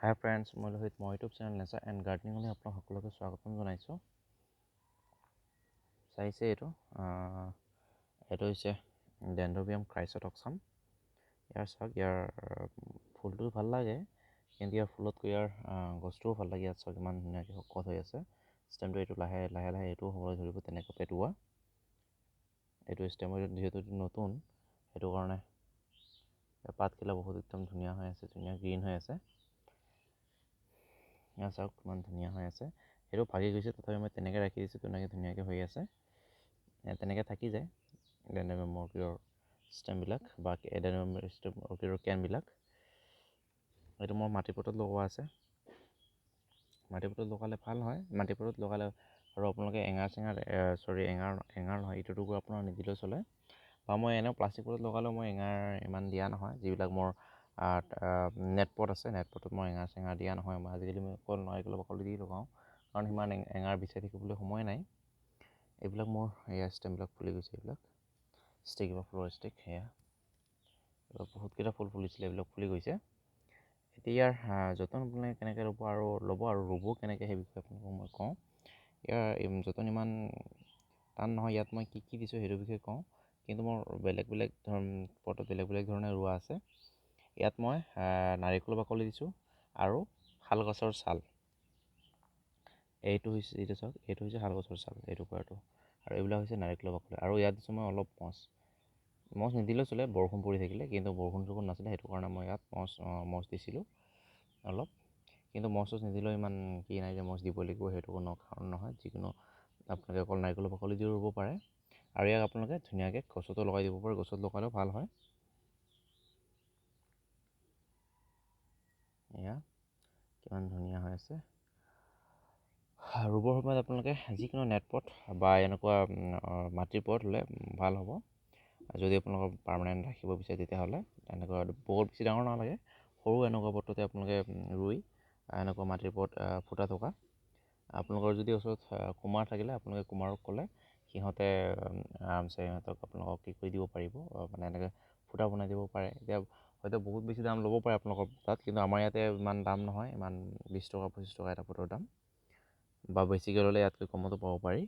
হাই friends, মই লোহিত। মই YouTube channel nature and গাৰ্ডেনিঙলৈ আপোনাক সকলোকে স্বাগতম জনাইছোঁ। চাইছে, এইটো এইটো হৈছে ডেণ্ড্ৰবিয়াম ক্ৰাইছটক্সাম। ইয়াৰ চাওক, ইয়াৰ ফুলটো ভাল লাগে, কিন্তু ইয়াৰ ফুলতকৈ ইয়াৰ গছটোও ভাল লাগে। ইয়াত চাওক, ইমান ধুনীয়াকৈ শকত হৈ আছে ষ্টেমটো। এইটো লাহে লাহে লাহে এইটোও হ'বলৈ ধৰিব তেনেকৈ পেটুৱা। এইটো ষ্টেমৰ যিহেতু নতুন, সেইটো কাৰণে পাতখিলা বহুত একদম ধুনীয়া হৈ আছে, ধুনীয়া গ্ৰীণ হৈ আছে। ইয়াত চাওক, কিমান ধুনীয়া হৈ আছে। সেইটো ভাগি গৈছে, তথাপি মই তেনেকৈ ৰাখি দিছোঁ। তেনেকৈ ধুনীয়াকৈ হৈ আছে, তেনেকৈ থাকি যায় ডেণ্ড্ৰবিয়াম অৰ্কিডৰ ষ্টেমবিলাক বা ডেণ্ড্ৰবিয়াম অৰ্কিডৰ কেনবিলাক। এইটো মোৰ মাটি পটত লগোৱা আছে। মাটি পটত লগালে ভাল হয়। মাটি পটত লগালে আৰু আপোনালোকে এঙাৰ চেঙাৰ, চৰি, এঙাৰ এঙাৰ নহয়, ইটো টুকুৰা আপোনাৰ নিদিলেও চলে। বা মই এনেও প্লাষ্টিক পটত লগালেও মই এঙাৰ ইমান দিয়া নহয়। যিবিলাক মোৰ নেট পট আছে, নেট পটত মই এঙাৰ চেঙাৰ দিয়া নহয়। মই আজিকালি মই অকল নাৰিকলৰ বাকলি দি লগাওঁ, কাৰণ সিমান এঙাৰ বিচাৰি থাকিবলৈ সময় নাই। এইবিলাক মোৰ এয়া ষ্টেমবিলাক ফুলি গৈছে। এইবিলাক ষ্টিক বা ফুলৰ ষ্টিক, সেয়া এইবিলাক বহুতকেইটা ফুল ফুলিছিলে, এইবিলাক ফুলি গৈছে। এতিয়া ইয়াৰ যতন আপোনালোকে কেনেকৈ ল'ব আৰু ল'ব আৰু ৰুব কেনেকৈ, সেই বিষয়ে আপোনালোকক মই কওঁ। ইয়াৰ যতন ইমান টান নহয়। ইয়াত মই কি কি দিছোঁ সেইটো বিষয়ে কওঁ, কিন্তু মোৰ বেলেগ বেলেগ ধৰণ পটত বেলেগ বেলেগ ধৰণে ৰোৱা আছে। ইয়াত মই নাৰিকলৰ বাকলি দিছোঁ আৰু শাল গছৰ ছাল। এইটো হৈছে, এইটো চাওক, এইটো হৈছে শাল গছৰ ছাল, এই টুকুৰাটো, আৰু এইবিলাক হৈছে নাৰিকলৰ বাকলি। আৰু ইয়াত দিছোঁ মই অলপ মচ। মচ নিদিলেও চলে বৰষুণ পৰি থাকিলে, কিন্তু বৰষুণ চৰষুণ নাছিলে, সেইটো কাৰণে মই ইয়াত মচ দিছিলোঁ অলপ। কিন্তু মচ চচ নিদিলেও ইমান কি নাই যে মচ দিব লাগিব, সেইটো কোনো কাৰণ নহয়। যিকোনো আপোনালোকে অকল নাৰিকলৰ বাকলি দিও ৰুব পাৰে। আৰু ইয়াক আপোনালোকে ধুনীয়াকৈ গছতো লগাই দিব পাৰে, গছত লগালেও ভাল হয়। এয়া কিমান ধুনীয়া হৈ আছে। ৰুবৰ সময়ত আপোনালোকে যিকোনো নেট পট বা এনেকুৱা মাটিৰ পট হ'লে ভাল হ'ব। যদি আপোনালোকৰ পাৰ্মানেণ্ট ৰাখিব বিচাৰে, তেতিয়াহ'লে এনেকুৱা বহুত বেছি ডাঙৰ নালাগে, সৰু এনেকুৱা পটতে আপোনালোকে ৰুই, এনেকুৱা মাটিৰ পট ফুটা থকা। আপোনালোকৰ যদি ওচৰত কুমাৰ থাকিলে, আপোনালোকে কুমাৰক ক'লে সিহঁতে আৰামছে সিহঁতক আপোনালোকক কি কৰি দিব পাৰিব, মানে এনেকৈ ফুটা বনাই দিব পাৰে। এতিয়া হয়তো বহুত বেছি দাম ল'ব পাৰে আপোনালোকৰ তাত, কিন্তু আমাৰ ইয়াতে ইমান দাম নহয়, ইমান 20 টকা 25 টকা এটা পটৰ দাম, বা বেছিকৈ ল'লে ইয়াতকৈ কমতো পাব পাৰি।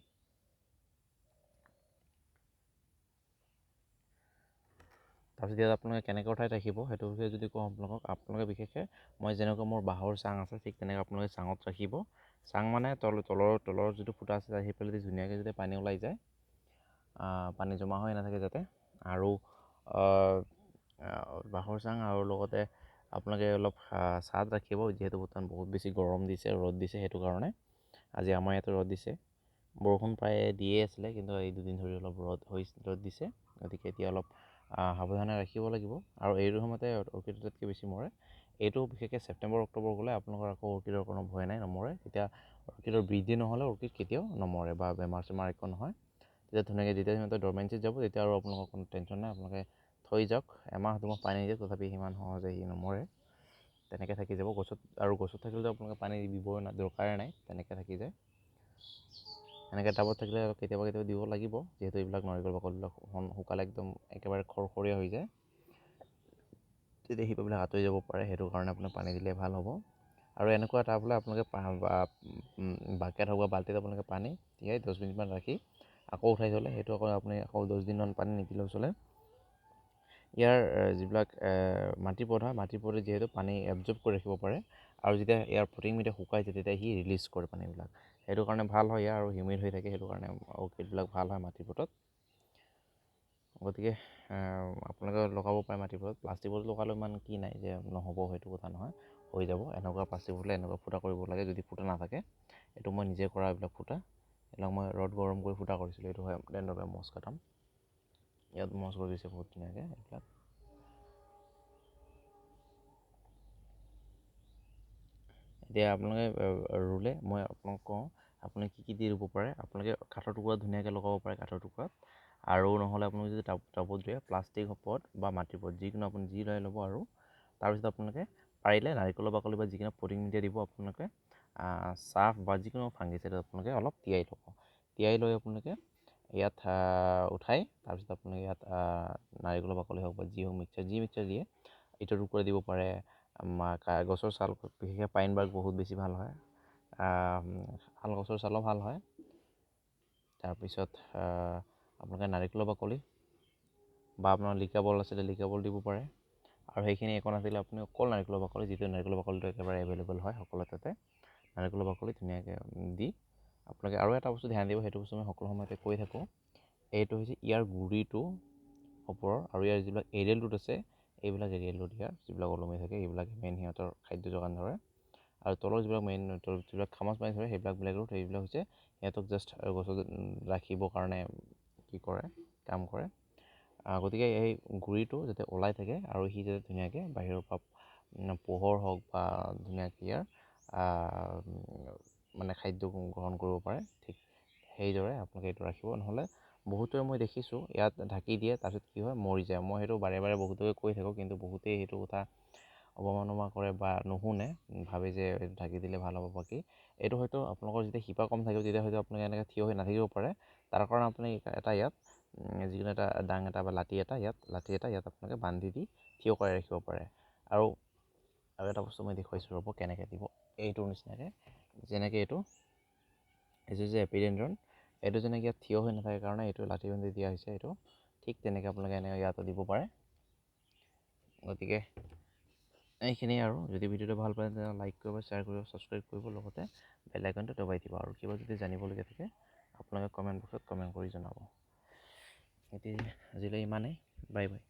তাৰপিছত ইয়াত আপোনালোকে কেনেকৈ ঠাইত ৰাখিব সেইটো বিষয়ে যদি কওঁ আপোনালোকক, আপোনালোকে বিশেষকৈ মই যেনেকুৱা মোৰ বাঁহৰ চাং আছে, ঠিক তেনেকৈ আপোনালোকে চাঙত ৰাখিব। চাং মানে তলৰ যিটো ফুটা আছে, সেইফালেদি ধুনীয়াকৈ যাতে পানী ওলাই যায়, পানী জমা হৈ নাথাকে যাতে। আৰু বাঁহৰ চাং আৰু লগতে আপোনালোকে অলপ ছাঁত ৰাখিব, যিহেতু বৰ্তমান বহুত বেছি গৰম দিছে, ৰ'দ দিছে, সেইটো কাৰণে। আজি আমাৰ ইয়াতো ৰ'দ দিছে, বৰষুণ প্ৰায় দিয়ে আছিলে, কিন্তু এই দুদিন ধৰি অলপ ৰ'দ হৈ ৰ'দ দিছে, গতিকে এতিয়া অলপ সাৱধানে ৰাখিব লাগিব। আৰু এইটো সময়তে অৰ্কিড আটাইতকৈ বেছি মৰে। এইটো বিশেষকৈ ছেপ্টেম্বৰ অক্টোবৰ গ'লে আপোনালোকৰ আকৌ অৰ্কিডৰ কোনো ভয় নাই, নমৰে। তেতিয়া অৰ্কিডৰ বৃদ্ধি নহ'লে অৰ্কিড কেতিয়াও নমৰে বা বেমাৰ চেমাৰ একো নহয়। তেতিয়া ধুনীয়াকৈ যেতিয়া সিহঁতে ডৰমেঞ্চিত যাব, তেতিয়া আৰু আপোনালোকৰ কোনো টেনশ্যন নাই। আপোনালোকে থৈ যাওক, এমাহ দুমাহ পানী নিদিয়ক, তথাপি সিমান সহজে সি নমৰে, তেনেকৈ থাকি যাব গছত। আৰু গছত থাকিলেতো আপোনালোকে পানী দিবই দৰকাৰে নাই, তেনেকৈ থাকি যায়। এনেকৈ টাবত থাকিলে কেতিয়াবা কেতিয়াবা দিব লাগিব, যিহেতু এইবিলাক নাৰিকল বাকলিবিলাক শুকালে একদম একেবাৰে খৰখৰীয়া হৈ যায়, তেতিয়া শিপাবিলাক আঁতৰি যাব পাৰে, সেইটো কাৰণে আপোনাক পানী দিলে ভাল হ'ব। আৰু এনেকুৱা টাব হ'লে আপোনালোকে বাকেট হওক বা বাল্টিত আপোনালোকে পানী তিয়াই 10 মিনিটমান ৰাখি আকৌ উঠাই থ'লে, সেইটো আকৌ আপুনি আকৌ 10 দিনমান পানী নিদিলেও চলে। ইয়াৰ যিবিলাক মাটিৰ পট হয়, মাটিৰ পটে যিহেতু পানী এবজৰ্ব কৰি ৰাখিব পাৰে, আৰু যেতিয়া ইয়াৰ পটিং মিডিয়া শুকাই যায়, তেতিয়া সি ৰিলিজ কৰে পানীবিলাক, সেইটো কাৰণে ভাল হয় ইয়াৰ। আৰু হিউমিড হৈ থাকে, সেইটো কাৰণে অৰ্কিডবিলাক ভাল হয় মাটিৰ পটত। গতিকে আপোনালোকে লগাব পাৰে মাটিৰ পটত। প্লাষ্টিক পটত লগালেও ইমান কি নাই যে নহ'ব, সেইটো কথা নহয়, হৈ যাব। এনেকুৱা প্লাষ্টিক পটলে এনেকুৱা ফুটা কৰিব লাগে, যদি ফুটা নাথাকে। এইটো মই নিজে কৰা এইবিলাক ফুটা, এইবিলাক মই ৰ'দ গৰম কৰি ফুটা কৰিছিলোঁ। এইটো হয় ডেণ্ড্ৰবিয়াম মস্কাটাম। ইয়াত মছ গজিছে বহুত ধুনীয়াকৈ এইবিলাক। এতিয়া আপোনালোকে ৰুলে মই আপোনালোকক কওঁ আপুনি কি কি দি ৰুব পাৰে। আপোনালোকে কাঠৰ টুকুৰা ধুনীয়াকৈ লগাব পাৰে কাঠৰ টুকুৰাত, আৰু নহ'লে আপোনালোকে যদি টাবত ৰুৱে, প্লাষ্টিক পট বা মাটিৰ পট, যিকোনো আপুনি যি লৈ ল'ব। আৰু তাৰপিছত আপোনালোকে পাৰিলে নাৰিকলৰ বাকলি বা যিকোনো পটিং মিডিয়া দিব, আপোনালোকে চাৰ্ফ বা যিকোনো ফাংগিচাইড আপোনালোকে অলপ তিয়াই ল'ব। তিয়াই লৈ আপোনালোকে ইয়াত উঠাই, তাৰপিছত আপোনালোকে ইয়াত নাৰিকলৰ বাকলি হওক বা যি হওক মিক্সাৰ, যি মিক্সাৰ দিয়ে, ইটাৰ টুকুৰা দিব পাৰে, গছৰ ছাল, বিশেষকৈ পাইন বাৰ্গ বহুত বেছি ভাল হয়, শাল গছৰ ছালো ভাল হয়। তাৰপিছত আপোনালোকে নাৰিকলৰ বাকলি বা আপোনাৰ লিকা বল আছিলে লিকা বল দিব পাৰে। আৰু সেইখিনি একো নাথাকিলে আপুনি অকল নাৰিকলৰ বাকলি, যিটো নাৰিকলৰ বাকলিটো একেবাৰে এভেইলেবল হয় সকলো তাতে, নাৰিকলৰ বাকলি ধুনীয়াকৈ দি আপোনালোকে আৰু এটা বস্তু ধ্যান দিব, সেইটো বস্তু মই সকলো সময়তে কৈ থাকোঁ, এইটো হৈছে ইয়াৰ গুৰিটো ওপৰৰ আৰু ইয়াৰ যিবিলাক এৰিয়েল ৰুট আছে, এইবিলাক এৰিয়েল ৰুট ইয়াৰ যিবিলাক ওলমি থাকে এইবিলাক মেইন সিহঁতৰ খাদ্য যোগান ধৰে। আৰু তলৰ যিবিলাক মেইন যিবিলাক খামচ মাৰি ধৰে সেইবিলাক বেলেগ ৰুট, সেইবিলাক হৈছে সিহঁতক জাষ্ট গছত ৰাখিবৰ কাৰণে কি কৰে, কাম কৰে। গতিকে এই গুৰিটো যাতে ওলাই থাকে আৰু সি যাতে ধুনীয়াকৈ বাহিৰৰ পৰা পোহৰ হওক বা ধুনীয়াকৈ ইয়াৰ মানে খাদ্য গ্ৰহণ কৰিব পাৰে, ঠিক সেইদৰে আপোনালোকে এইটো ৰাখিব। নহ'লে বহুতৰে মই দেখিছোঁ ইয়াত ঢাকি দিয়ে, তাৰপিছত কি হয় মৰি যায়। মই সেইটো বাৰে বাৰে বহুতকে কৈ থাকোঁ, কিন্তু বহুতেই সেইটো কথা অৱমাননা কৰে বা নুশুনে, ভাবে যে এইটো ঢাকি দিলে ভাল হ'ব। বাকী এইটো হয়তো আপোনালোকৰ যেতিয়া শিপা কম থাকিব তেতিয়া হয়তো আপোনালোকে এনেকৈ থিয় হৈ নাথাকিব পাৰে, তাৰ কাৰণে আপুনি এটা ইয়াত যিকোনো এটা দাং এটা বা লাঠি এটা ইয়াত, লাঠি এটা ইয়াত আপোনালোকে বান্ধি দি থিয় কৰাই ৰাখিব পাৰে। আৰু এটা বস্তু মই দেখুৱাইছোঁ ৰ'ব কেনেকৈ দিব, এইটোৰ নিচিনাকৈ যেনেকৈ এইটো যে এপিডেণ্ড্ৰন, এইটো যেনেকৈ ইয়াত থিয় হৈ নাথাকে কাৰণে এইটো লাঠি বান্ধি দিয়া হৈছে, এইটো ঠিক তেনেকৈ আপোনালোকে এনেকৈ ইয়াতো দিব পাৰে। গতিকে এইখিনিয়ে আৰু যদি ভিডিঅ'টো ভাল পায় তেন্তে লাইক কৰিব, শ্বেয়াৰ কৰিব, ছাবস্ক্ৰাইব কৰিব, লগতে বেল আইকনটো দবাই দিব। আৰু কিবা যদি জানিবলগীয়া থাকে আপোনালোকে কমেণ্ট বক্সত কমেণ্ট কৰি জনাব। এতিয়া আজিলৈ ইমানেই, বাই বাই।